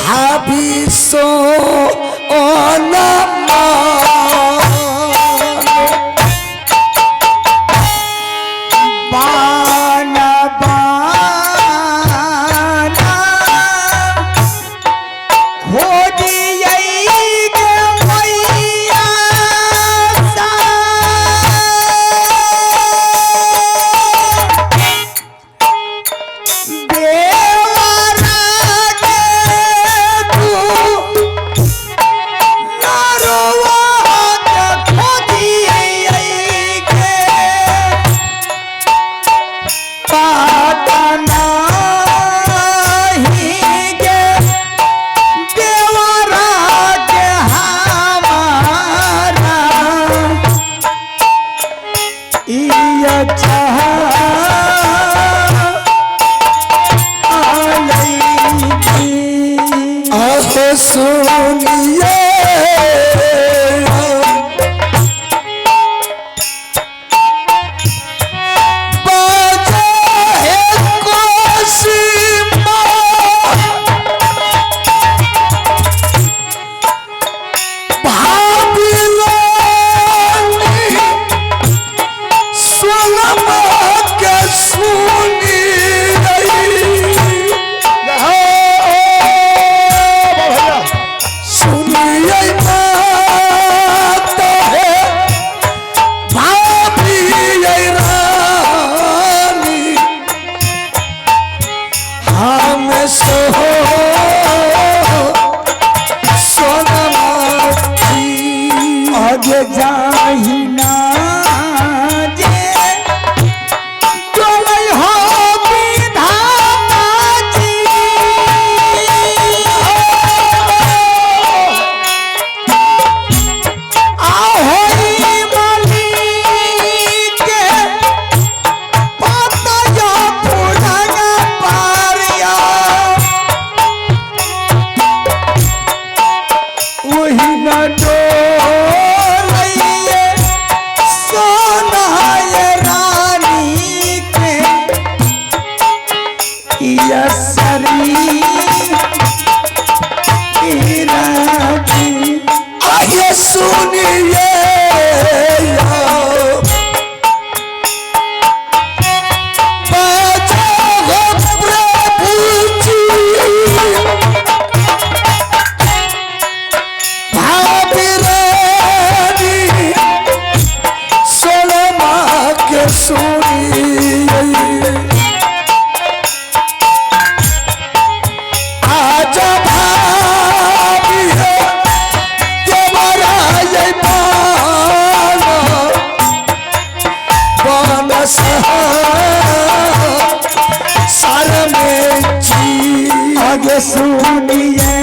भाभी सो बाना बाना खोजियै गे मैया सा। देवरा के तू नरवा के खोजियै गे पाता नाही गे देवरा के हमारा इया चाह आलई आहो सुनिए बाजा है कोसीमा भाभी रानी सोनमा के सुनी सुनिए माता है भाभी रानी हम सो सोनमा आगे जाहि ना जे डोलै हो विधाता जी। आहोई मालिक के पातया पुरंग पारिया। वही न डोलैये सोनाय रानी के यसरी राजी। आइए सुनिए बाजा हो प्रभु जी भाभी रानी सोनमा के सुनिए आजा भाभी है देवरा ये बाना बाना सार में जी आगे सुनिए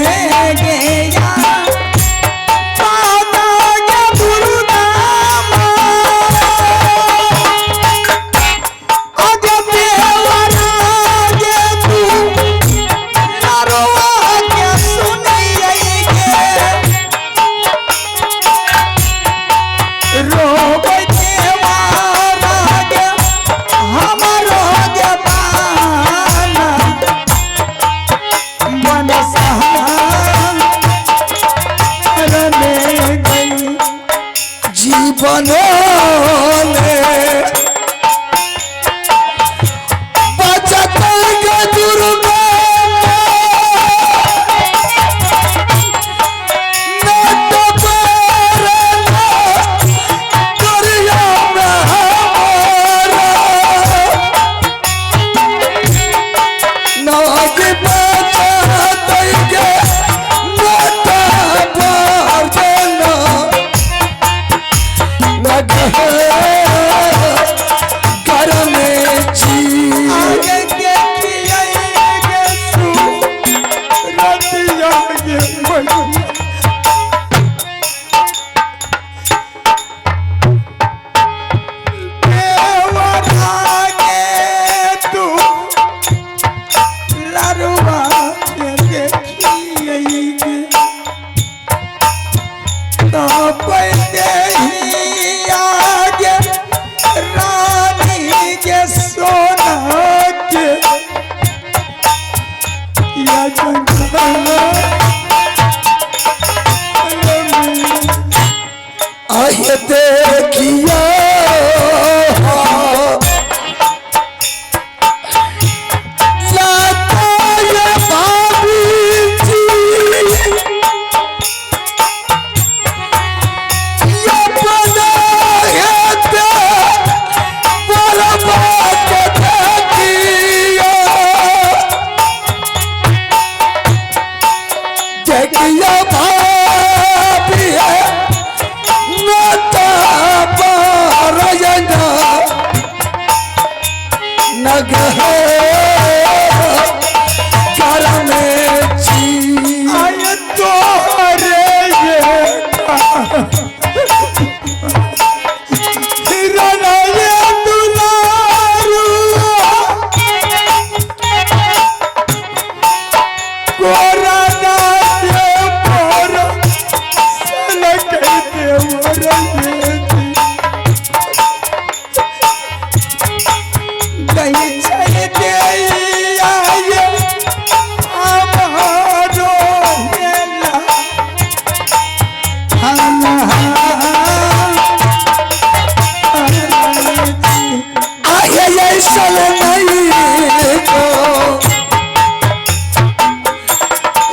गया पादा के दुर्गामा। आगे देवरा गे तू नरवा के सुनिए गे। रोबै देवरा गे हमरो गे बाना मन सहार में गई। जीवन ने बचत के दुर्गा नाग बचत आए देखियो लाता ये भाभी जी ये बना है ते बर्बाद देखियो देखियो भाभी है नता बारयना नग है कर में जी आय तोहरे ये हिरनये दुलारू कोरा ना दे पोर सलक देवर ये जी। कहीं चल दे आये हमारो हेला आए ये सल नहीं को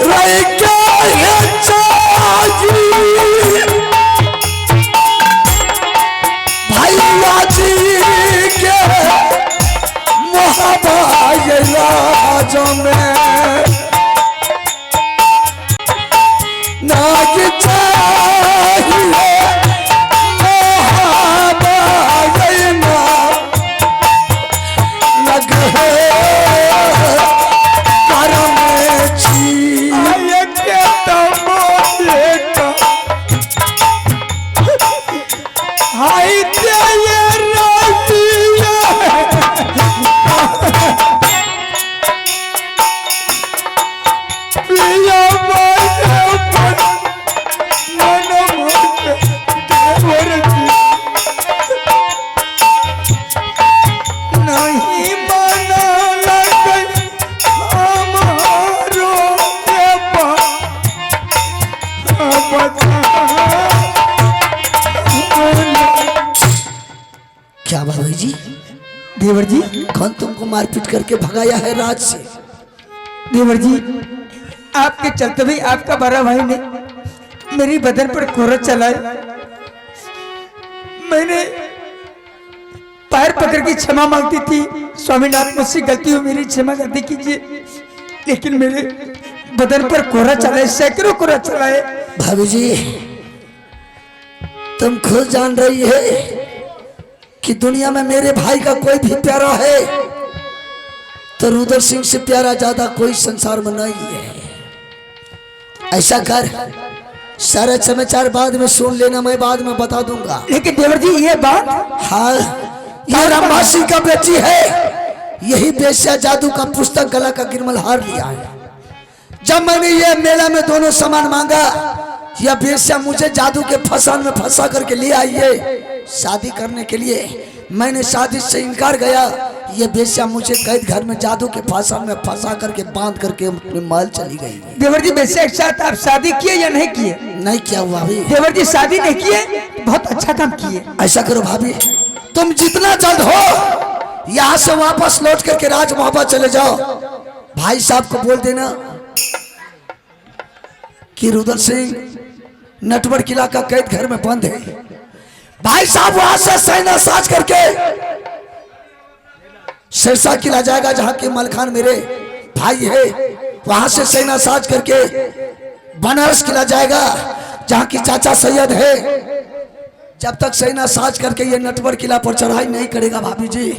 रह के है चाही भैया जी के मोहब्बत राज में नाग चाहिए मोहब्बत ना लग है करम छी आये के तमो देखा हाय ते ये रातिया पिया बाजे पर मन मोर देवर जी नहीं मना लगे हमारो के बता क्या भाई जी देवर जी कौन तुमको मारपीट करके भगाया है राज से? देवर जी, आपके चलते भी आपका बड़ा भाई ने मेरी बदन पर कोरा चलाया। मैंने पैर पकड़ के क्षमा मांगती थी, स्वामीनाथ मुझसे गलती हो मेरी क्षमा कर दी कीजिए, लेकिन मेरे बदन पर कोरा चलाए, सैकड़ों कोरा चलाए। भाभी जी, तुम खुद जान रही है कि दुनिया में मेरे भाई का कोई भी प्यारा है तो रुद्र सिंह से प्यारा ज्यादा कोई संसार में नहीं है। ऐसा कर, सारा समाचार बाद में सुन लेना, मैं बाद में बता दूंगा। लेकिन देवर जी ये बात, हाँ, ये रंभा सिंह का बेटी है, यही बेश्या जादू का पुस्तक गला का गिरमल हार लिया है। जब मैंने ये मेला में दोनों सामान मांगा, यह बेश्या मुझे जादू के फसान में फंसा करके ले आई है शादी करने के लिए। मैंने शादी से इनकार गया, ये बेश्या मुझे कैद घर में जादू के फासान में फंसा करके बांध करके अपने महल चली गई। देवर जी वैसे एक साथ आप शादी किए या नहीं किए? नहीं क्या हुआ भाभी? देवर जी शादी नहीं किए, बहुत अच्छा काम किए। ऐसा करो भाभी, तुम जितना जल्द हो यहाँ से वापस लौट करके राजमहल चले जाओ। भाई साहब को बोल देना कि रुद्र सिंह नटवर किला का कैद घर में बंद है। भाई साहब वहां से सेना साज करके सिरसा किला जाएगा, जहां के मलखान मेरे भाई है। वहां से सेना साज करके बनारस किला जाएगा, जहां की चाचा सैयद है। जब तक सेना साज करके ये नटवर किला पर चढ़ाई नहीं करेगा भाभी जी,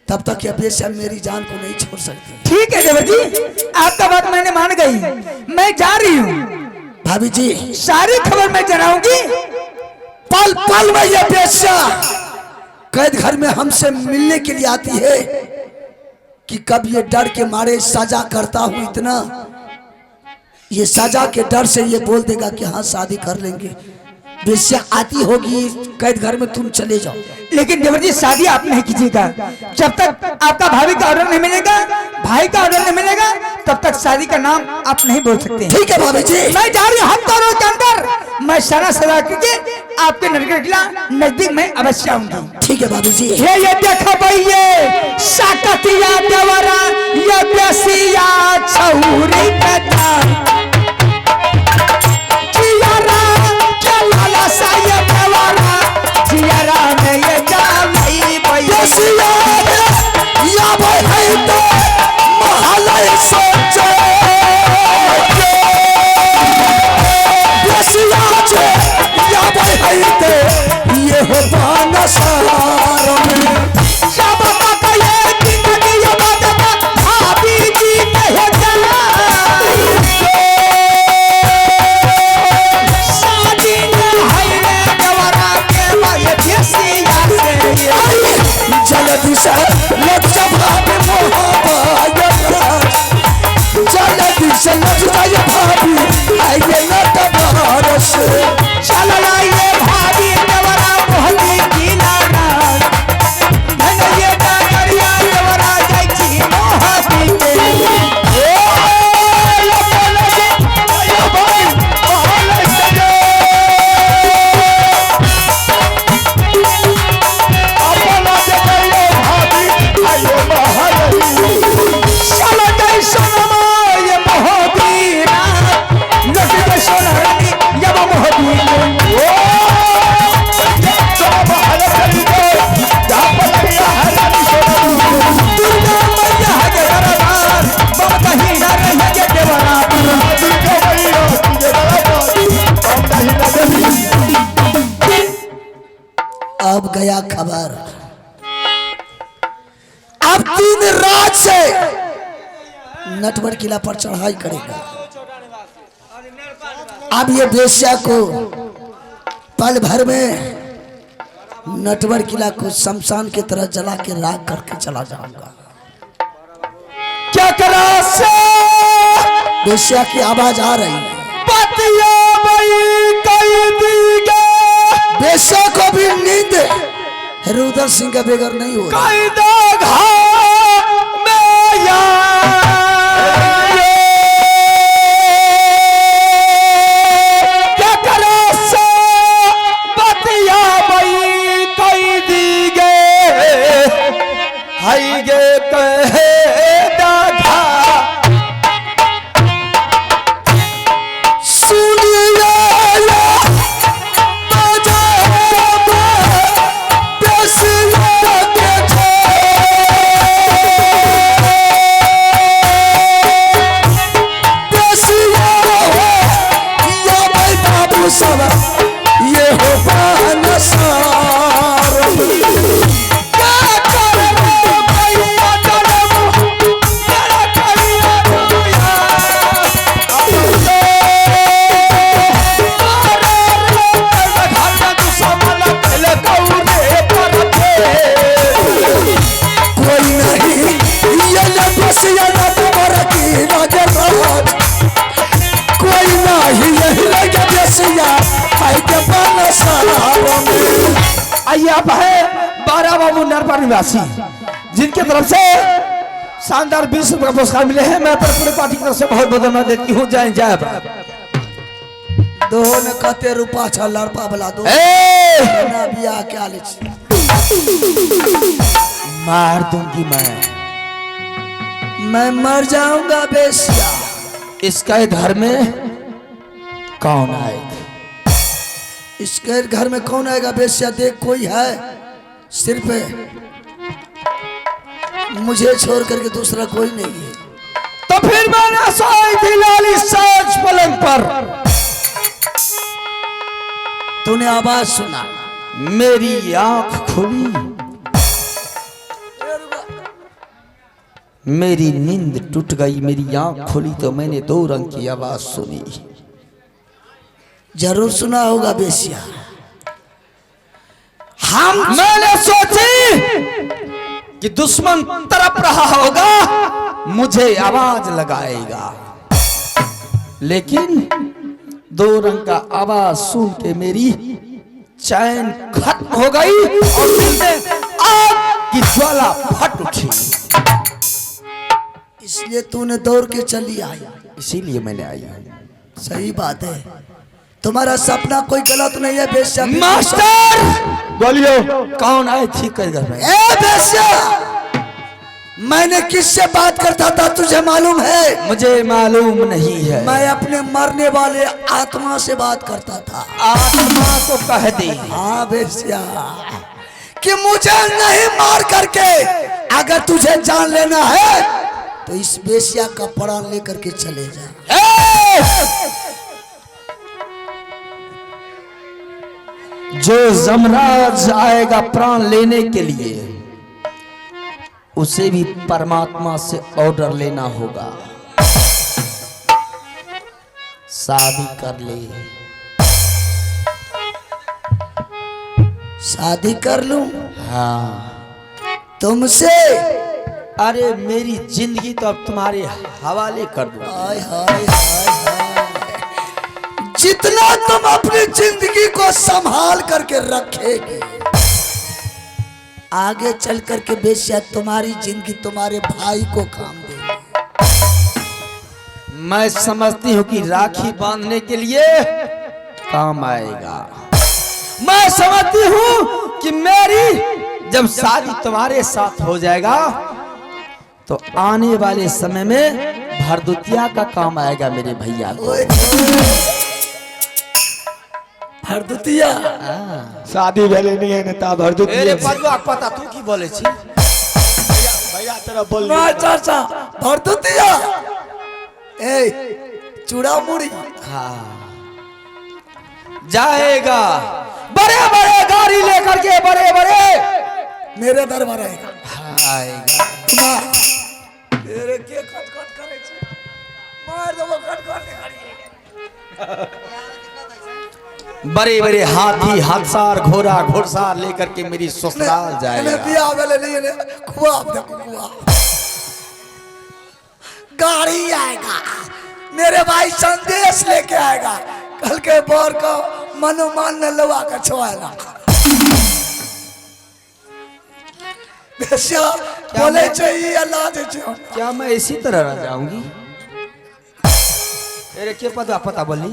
तब तक यह बेशक मेरी जान को नहीं छोड़ सकती। ठीक है देवर जी, आपका बात मैंने मान गई, मैं जा रही हूँ। भाभी जी सारी खबर मैं जनाऊंगी। पल पल में यह बेश्या कैद घर में हमसे मिलने के लिए आती है कि कब ये डर के मारे सजा करता हूं इतना, ये सजा के डर से ये बोल देगा कि हाँ शादी कर लेंगे। बेस्या आती होगी कैद घर में, तुम चले जाओ। लेकिन देवर जी शादी आप नहीं कीजिएगा, जब तक आपका भाभी का ऑर्डर नहीं मिलेगा, भाई का ऑर्डर नहीं मिलेगा, तब तक शादी का नाम आप नहीं बोल सकते। ठीक है भाभी जी। मैं जा रही हूँ हम दोनों के अंदर, मैं सारा सजा करके आपके नरकटिया नजदीक में अवश्य आऊंगी। ठीक है भाभी जी। हे ये देख भैये साकतिया देवरा ये बेसिया छौरी कथा जियारा चलाला सा ये देवरा जियारा में ये जालई भैये बेसिया या भाई है तो महालय सोचे, बेसिया छे या भाई है तो ये हो पानसार में। सब तक ये जिंदगी ये बात भाभी जी कहे चला शादी न है रे देवरा के भाई बेसिया से जल्दी से लग जा भाभी मोहब्बत, जल्दी से लग जा भाभी आइए लट बारस। चल ये भाभी देवरा मोहनी की लाना धन ये डाकरिया देवरा जाय छी मोहनी के। ओ अपन जे आयो भाई महल सजे, अपन जे कहियो भाभी आयो महल। चल जाय सोनमा ये मोहनी ना लट जाय सोनरानी ये मोहनी। ओ सब महल सजे जा पतिया हरानी सोना। दुर्गा मैया के दरबार ममता ही ना रह के देवरा। दुर्गा मैया के दरबार ममता ही ना रही। अब गया खबर, अब 3 रात से नटवर किला पर चढ़ाई करेगा। अब ये बेश्या को पल भर में नटवर किला को शमशान की तरह जला के राख करके चला जाऊंगा। क्या करा से बेश्या की आवाज आ रही है। पतिया बई कई दी गे। बेश्या को भी नींद रुदल सिंह का बगैर नहीं हो रही। कई दाघा में या क्या करा से पतिया बई कई दी गे हाय गे कहे दाघा सुनिए ये हो पानसार। क्या करबो भैया जनम मेरा करिया दुनिया कोई नहीं ये बसिया नटवर की नजर, कोई नहीं यही लगे बसिया आई के पानसार में। आइए आप है 12 बाबू नरपा निवासी, जिनके तरफ से शानदार 20 रुपये का पुरस्कार मिले हैं। मैं पर पूरे पार्टी की तरफ से बहुत बहुत धन्यवाद देती हूँ। जय जय। दो न कहते रूपा छ लड़पा वाला दो ना बियाह के आले छी। मार दूंगी मैं मर जाऊंगा बेसिया। इसका घर में कौन आएगा? इसके घर में कौन आएगा बेसिया? देख कोई है, सिर्फ मुझे छोड़ करके दूसरा कोई नहीं है। तो फिर मैंने सोई थी लाली साज पलंग पर, तूने आवाज सुना, मेरी आंख खुली, मेरी नींद टूट गई, मेरी आंख खुली तो मैंने 2 रंग की आवाज सुनी। जरूर सुना होगा बेसिया। हम मैंने सोची कि दुश्मन तड़प रहा होगा, मुझे आवाज लगाएगा, लेकिन दो रंग का आवाज सुन के मेरी चैन खत्म हो गई और दिल में आग की ज्वाला फट उठी। इसलिए तूने दौड़ के चली आई। इसीलिए मैंने आई हूँ। सही बात है, तुम्हारा सपना कोई गलत नहीं है बेश्या। मास्टर बोलियो। कौन आए थी कर घर में? ए बेश्या, मैंने किससे बात करता था तुझे मालूम है? मुझे मालूम नहीं है। मैं अपने मरने वाले आत्मा से बात करता था। आत्मा को कह दे। हाँ बेश्या, कि मुझे नहीं मार करके अगर तुझे जान लेना है तो इस बेश्या का प्राण लेकर के चले जा। जो जमराज आएगा प्राण लेने के लिए, उसे भी परमात्मा से ऑर्डर लेना होगा। शादी कर ले। शादी कर लूं? हाँ। तुमसे? अरे मेरी जिंदगी तो अब तुम्हारे हवाले कर दूं। हाय हाय हाय हाय। जितना तुम अपनी जिंदगी को संभाल करके रखेगी, आगे चल करके बेश्या तुम्हारी जिंदगी तुम्हारे भाई को काम देगी। मैं समझती हूँ कि राखी बांधने के लिए काम आएगा। मैं समझती हूँ कि मेरी जब शादी तुम्हारे साथ हो जाएगा तो आने वाले समय में भरदुतिया का काम आएगा मेरे भैया को। भरदुतिया? शादी भेले नहीं है नेता भरदुतिया। अरे पदुआ पता तू की बोले छी? भैया तेरा बोल। ना चाचा, भरदुतिया ए चूड़ा मुड़ी। हाँ जाएगा बड़े बड़े गाड़ी लेकर के, बड़े बड़े मेरे दरबार आएगा। हाँ, आएगा। तेरे के खट खट करे छे, मार देबो खट खट करिए। बड़े बड़े हाथी हाथसार घोड़ा घोड़सार लेकर के मेरी ससुराल जाएगा। बियाह भेले नहीं ने कुआ देखो कुआ गाड़ी आएगा, मेरे भाई संदेश लेके आएगा। कल के बोर को मनोमान ने लवा के छोड़ाएगा। बेश्या बोले चाहिए अल्लाह दे चाहिए। क्या मैं इसी तरह रह जाऊंगी? अरे के पता पता बोली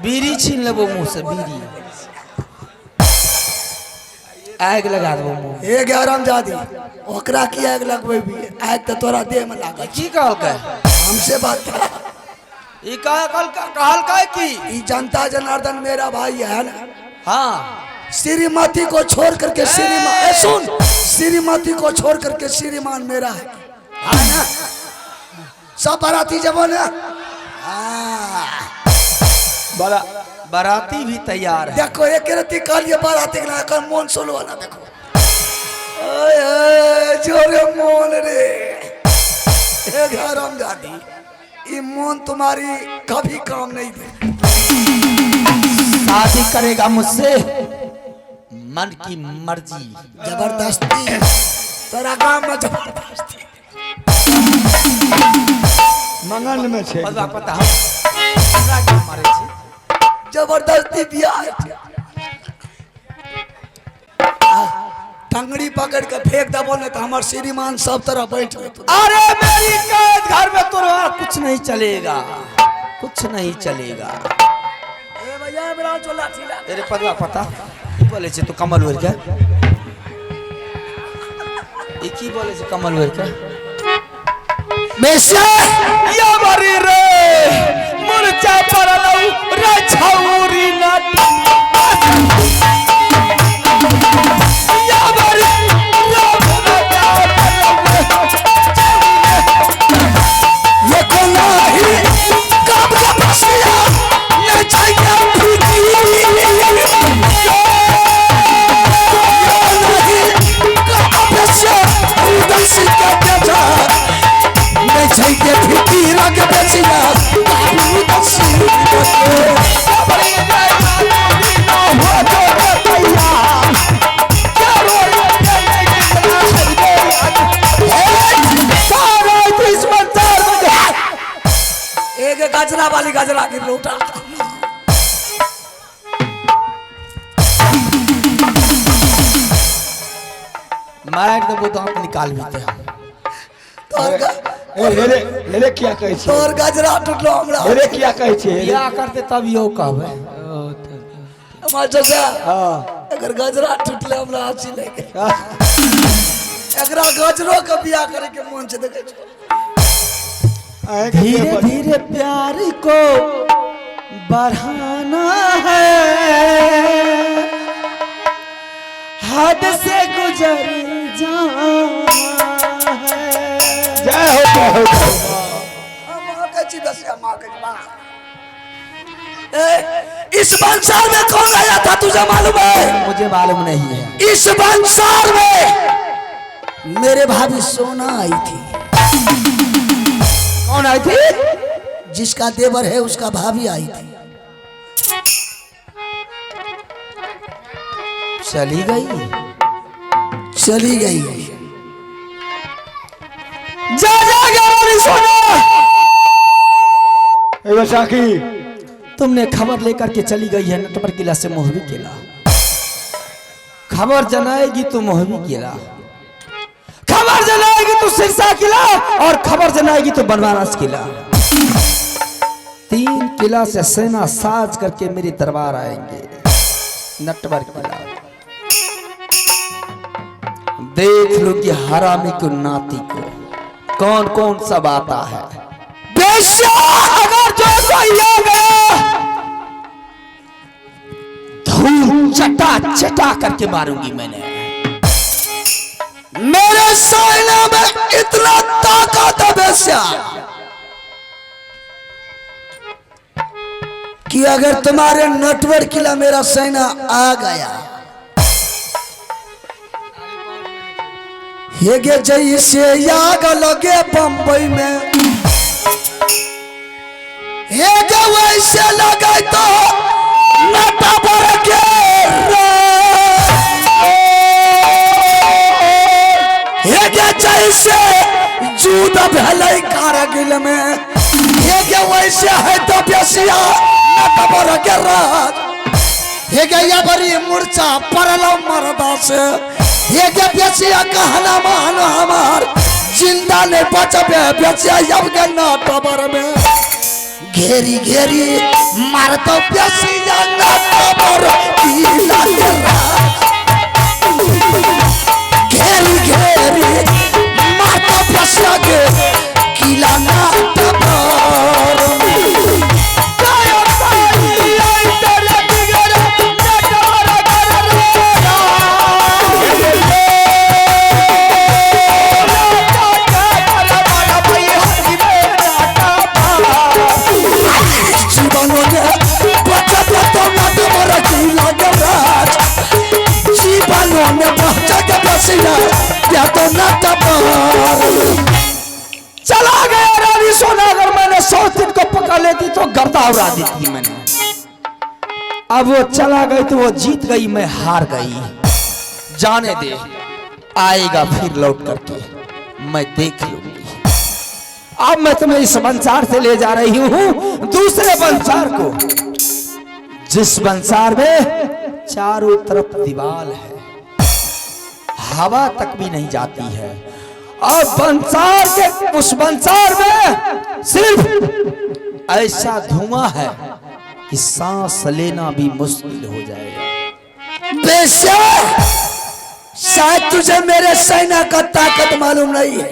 बीड़ी छीन लेबो मुंह से, बीड़ी आग लगा देबो मुंह। ए आराम जादी ओकरा की आग लगबे भी, आग तो तोरा देह में लागल। की कहलकै? हमसे बात ई कहलकै की ई जनता जनार्दन मेरा भाई है ना। हाँ। श्रीमती को छोड़ करके श्रीमान, सुन, श्रीमती को छोड़ करके श्रीमान मेरा है। हाँ ना, सब बाराती जब ना। बड़ा बाराती भी तैयार है। देखो एक रति कालिए बाराती के ना मोन सोलो ना देखो। ओए जोरे मोन रे, एक हराम जादी ये मोन तुम्हारी कभी काम नहीं दे। शादी करेगा मुझसे मन की मर्जी। जबरदस्ती तेरा काम में जबरदस्ती मंगन में छे। पता पता हमरा के मारे छे जबरदस्ती बियाह। टंगड़ी पकड़ के फेंक दबो ने तो हमार श्रीमान सब तरह बैठ गए। अरे मेरी कैद घर में तोरा कुछ नहीं चलेगा, कुछ नहीं चलेगा। ए भैया मेरा चोला ठीला। तेरे पगला पता की बोले छे तू कमल ओढ़ के? ई की बोले छे कमल ओढ़ के? बेश्या या मरी रे मुरचा परलौ रे छौरी नाटी। या मरी रे मुरचा परलौ रे। ये कोना ही कब का बसिया ये चाहिए भीती। ये नहीं कब बसिया उदासी का बेटा नहीं चाहिए भीती रंग बसिया उदासी का। ये गजरा वाली गजरा गिर उठा। मार देबो दांत निकाल भी ते। तोहर हेरे हेरे किया कहै छी? तोहर गजरा टूटलो हमरा। हेरे किया कहै छी? बियाह करते तब यो कहबै। हमार चाचा हां अगर गजरा टूटले हमरा हंसी लागि गेल। एकरा गजरो के बियाह करे के मन छै, देखै छो। धीरे धीरे प्यार को बढ़ाना है, हद से गुजर जाना है। जय हो जय हो। हम कहै छी बस, हम कहै छी बा। ए, इस बंसार में कौन आया था तुझे मालूम है? मुझे मालूम नहीं है। इस बंसार में मेरे भाभी सोना आई थी। कौन आई थी? जिसका देवर है उसका भाभी आई थी। चली गई, चली गई। जा जा गया सोना। ए बैसाखी, तुमने खबर लेकर के चली गई है नटवर किला से मोहबी किला। खबर जनाएगी तो मोहबी किला, खबर जनाएगी तो सिरसा किला, और खबर जनाएगी तो बनवारस किला। 3 किला से सेना साज करके मेरे दरबार आएंगे। नटवर किला देख लो कि हरामी को नाती को कौन कौन सब आता है। अगर जो कोई आ गया धूल चटा चटा करके मारूंगी मैंने। मेरे सेना में इतना ताकत है बेस्या कि अगर तुम्हारे नटवर किला मेरा सेना आ गया, ये गे जैसे आग लगे बम्बई में, ये गे वैसे लगे तो नटवर के ये गे जैसे जूद भले कारगिल में, ये गे वैसे है तो बेसिया नटवर के राज। ये गे या बरी मूर्छा परलो मरदा से, ये के बेसिया कहना मान हमार जिंदा ने बचबे बेसिया अब के नटवर में। घेरी घेरी मारतो बेसिया नटवर किला के राज। घेरी घेरी मारतो बेसिया के किला नटवर में। चला गया रानी सोना। अगर मैंने 100 दिन को पकड़ लेती तो गर्दा उड़ा देती मैंने। अब वो चला गई तो वो जीत गई, मैं हार गई। जाने दे, आएगा फिर लौट करके मैं देख लूंगी। अब मैं तुम्हें इस बंसार से ले जा रही हूं दूसरे बंसार को, जिस बंसार में चारों तरफ दीवार है, हवा तक भी नहीं जाती है। और बंसार के उस बंसार में सिर्फ ऐसा धुआं है कि सांस लेना भी मुश्किल हो जाएगा। बेशक शायद तुझे मेरे सेना का ताकत मालूम नहीं है।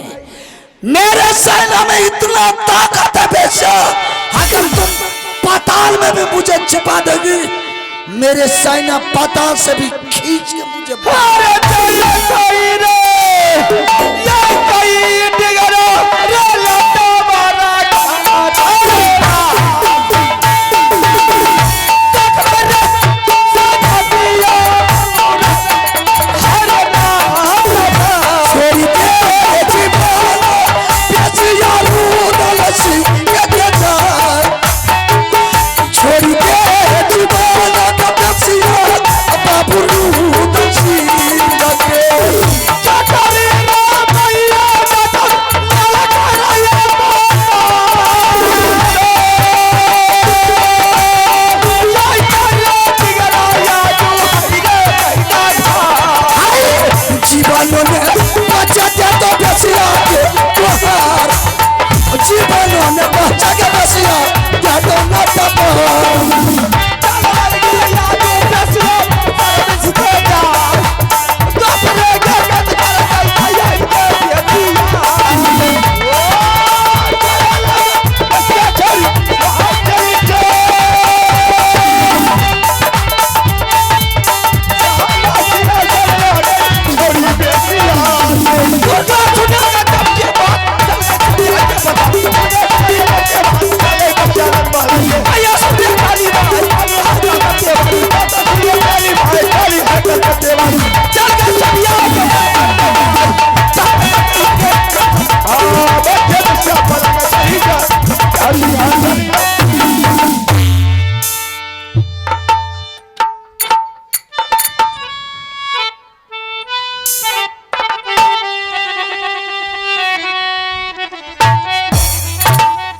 मेरे सेना में इतना ताकत है बेशक, अगर तुम पाताल में भी मुझे छिपा देगी, मेरे सेना पाताल से भी खींच के मुझे। बाबू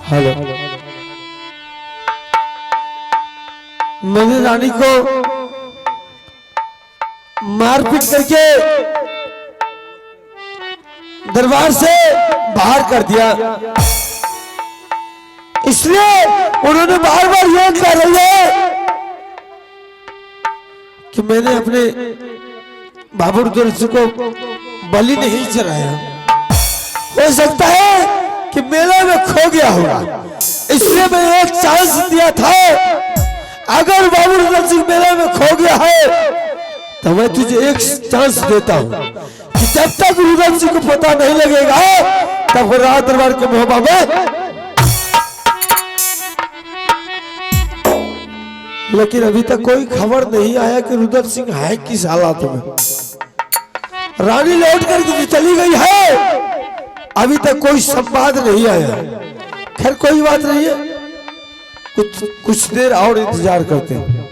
हेलो, मैंने रानी को मारपीट करके दरबार से बाहर कर दिया, इसलिए उन्होंने बार बार यह कह रही है कि मैंने अपने बाबू रुद्र को बलि नहीं चढ़ाया। हो सकता है कि मेले में खो गया होगा, इसलिए मैंने एक चांस दिया था। अगर बाबू रुद्र सिंह मेले में खो गया है तो मैं तुझे एक चांस देता हूं कि जब तक रुद्र सिंह को पता नहीं लगेगा तब वो राज दरबार के मोहबा में। लेकिन अभी तक कोई खबर नहीं आया कि रुद्र सिंह है किस हालात में। रानी लौट कर चली गई है, अभी तक कोई संवाद नहीं आया। खैर कोई बात नहीं है, कुछ देर और इंतजार करते हैं।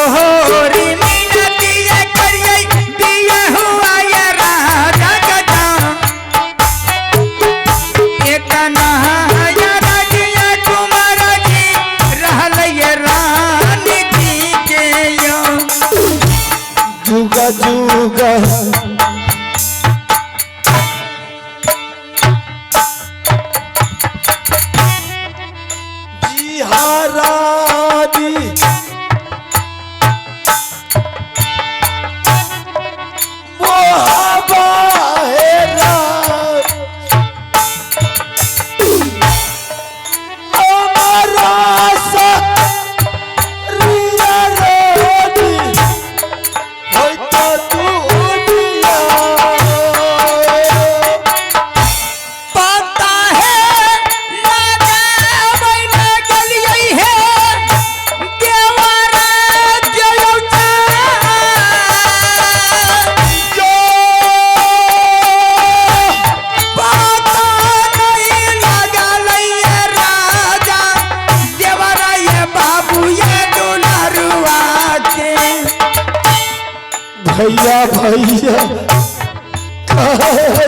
तोहरी मिनती ये करियै दिया हुआ ये राजा गजा एक नहाया राजिया कुमार जी रहल ये रानी जी के यो। जुगा जुगा जी हारानी मोहब्बा है रात हमारा सा रिया रानी होता दुनिया। पता है लगाबै लगलियै हे देवरा जयौता। जो पता नहीं लगलै ये राजा देवरा ये बाबू ये दुलरुआ के। भैया भैया कहै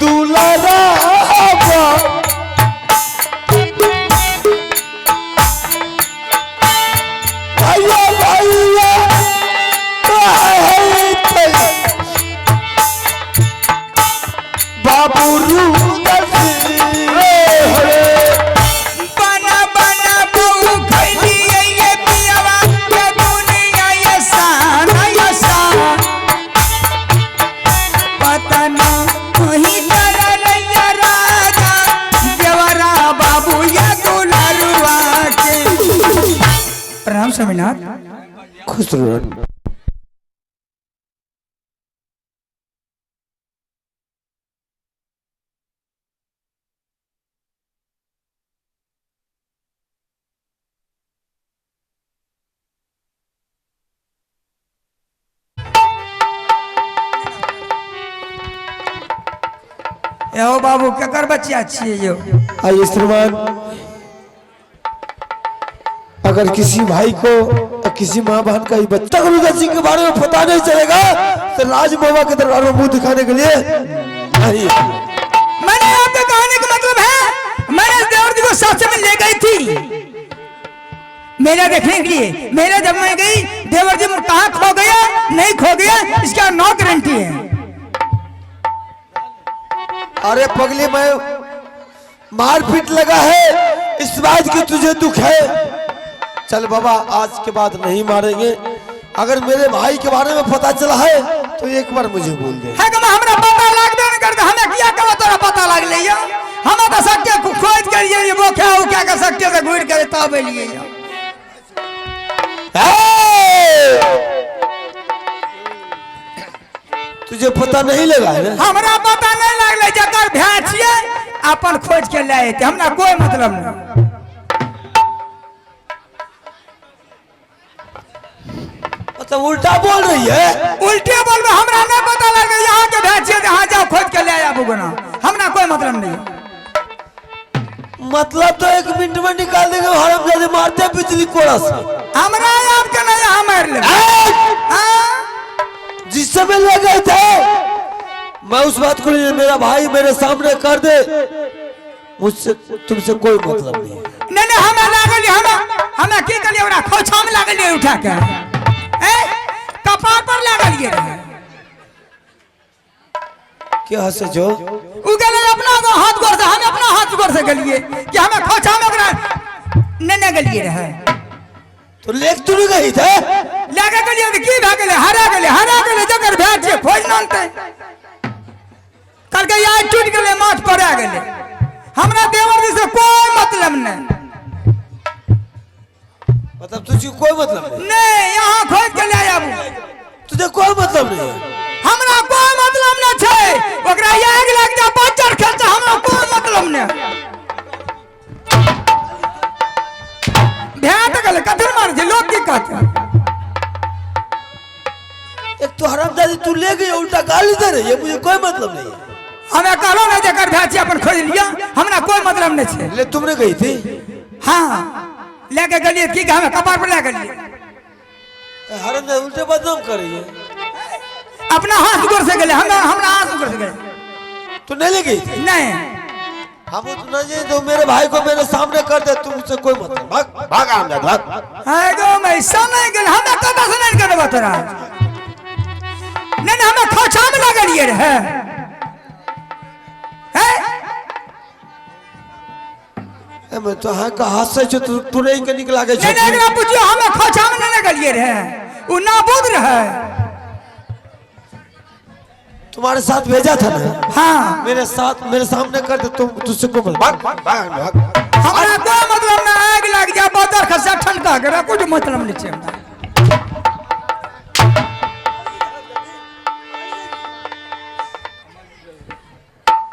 दुलारा भैया भैया कहै बाबू रूदल हरे। बना बना बहू खैलियै ये पियवा के दुनिया ये शान ये शान। पता ना वही करलैया राजा देवरा बाबू ये दुलरुआ के। प्रणाम स्वामीनाथ। खुश रहो। यो बाबू केकर बच्चा छियै यो? आइए श्रीमान, अगर किसी भाई को और किसी माँ बहन का ये बच्चा गुरुदत्त सिंह के बारे में पता नहीं चलेगा तो राज बाबा के दरबार में मुंह दिखाने के लिए नहीं। मैंने आपके कहने का मतलब है मैंने देवर जी को साथ में ले गई थी मेला देखने के लिए। मेला जब मैं गई देवर जी कहाँ खो गया नहीं खो गया इसका नो गारंटी है। अरे पगली, मैं मारपीट लगा है इस बात की तुझे दुख है। चल बाबा, आज के बाद नहीं मारेंगे। अगर मेरे भाई के बारे में पता चला है तो एक बार मुझे बोल दे। है कि हमरा पता लागबे न करते, हमें किया कब तोरा पता लागले यो? हम तो सकते खोज के लिए वो क्या हो क्या कर सकते से घूर के तब लिए यो। तुझे पता नहीं लगा है ना? हमरा पता नहीं लागले, जकर भैं छियै अपन खोज के ले आते, हमरा कोई मतलब नहीं। मतलब उल्टा बोल रही है। उल्टे बोल रहे, हमरा नहीं पता लगे यहाँ के भैं छियै, यहाँ जाओ खोज के ले आबू गोना, हमरा कोई मतलब नहीं। मतलब तो एक मिनट में निकाल देंगे, हरामजादे मारते हैं बिजली कोड़ा से। हमरा आपके नहीं यहाँ मार ले। जिस समय ले गए थे मैं उस बात को नहीं, मेरा भाई मेरे सामने कर दे, मुझसे तुमसे कोई मतलब नहीं है। नहीं नहीं, हमें लागल, हमें की करिए ओकरा खोछा में लागल उठा के कपार पर लागल ये। क्या हंसे जो उ गेलै अपना हाथ गोर से, हम अपना हाथ गोर से गेलिए कि हमें खोछा में ओकरा नहीं नहीं गेलिए रहे। तो लेक तू नहीं गई थे? लेके गेलिए तो की भए गेलै, हरा गेलै, हरा गेलै, जकर भए छै खोज ननतै। कहलकै यार टूटि गेलै, माथ पर आ गेलै। हमरा देवर जी से कोई मतलब नहीं। मतलब तुझे कोई मतलब नहीं? नहीं, यहाँ खोज के ले आबू। तुझे कोई मतलब नहीं है? हमरा कोई मतलब नहीं छै, ओकरा आगि लागि जाय बच्चर खेलतै, हमरा कोई मतलब नहीं। भए तऽ गेलै, कथी मारै छै, लोग की कहतै? एक तो हरामजादी तू ले गई, उल्टा गाली दे रही है, मुझे कोई मतलब नहीं है। हमे कहलो नहीं जेकर भाई छी अपन खोज लिया, हमरा कोई मतलब नहीं छे। ले तुमने गई थी? हाँ लेके गेलिए की हमें कपार पर ले गेलिए। हरन उल्टे बदनाम कर रही है। अपना हाथ गोर से गेले, हमें हमरा हाथ गोर से गेले। तू नहीं ले गई थी? नहीं। हम तो नहीं तो मेरे भाई को मेरे सामने कर दे, तुम उससे कोई मतलब भाग भाग आराम जा भाग। एगो मैं समय गेल, हमें कता से नहीं करबो तोरा। नहीं नहीं हमें खोछा में लगलिए रहे। हैं? ए मैं तो हाँ का हाथ से जो तू तू नहीं के निकला के नहीं नहीं एकरा पूछियो, हमें खोछा में नहीं लगलिए रहे, उ नाबूद रहे। तुम्हारे साथ भेजा था ना? हाँ। मेरे साथ मेरे सामने कर दे, तुम तुझसे को भाग भाग भाग भाग। हमरा कोई मतलब ना, आग लग जा बदर खसा ठंडा करा, कुछ मतलब नहीं छे हमरा।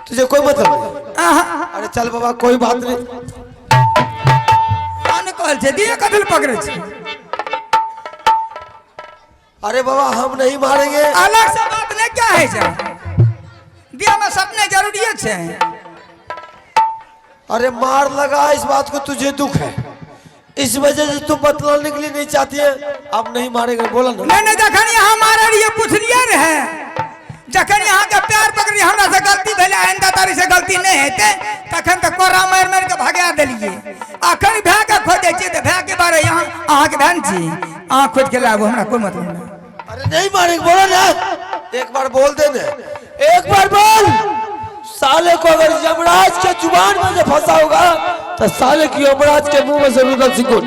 तुझे कोई मतलब नहीं? आहा। अरे चल बाबा कोई बात नहीं। कान कहल छे दिए कथल पकड़े छे? अरे बाबा हम नहीं मारेंगे। अलग से बात नहीं क्या है छे, दिया में सपने जरूरी छे। अरे मार लगा इस बात को तुझे दुख है, इस वजह से तू बतलाने के लिए नहीं चाहती है। अब नहीं मारेंगे बोला ना। नहीं नहीं जखन यहाँ मारे रहिए पूछलिए रहे, जखन यहाँ के प्यार पकड़ी हमरा से गलती भेलै, आइंदा तारी से गलती नहीं हेतै तखन तऽ कोरा मारि मारि के भगा देलिए। अखन भाय के खोजै छियै तऽ भाय के बारे यहाँ अहाँके भाय ने छी, अहाँ खोज के लाबू, हमरा कोई मतलब नहीं। अरे नहीं मारेंगे बोलो ना, एक बार बोल दे ना, एक बार बोल। साले को अगर यमराज के जुबान में से फंसा होगा तो साले की यमराज के मुंह में से रुदल सिकुन।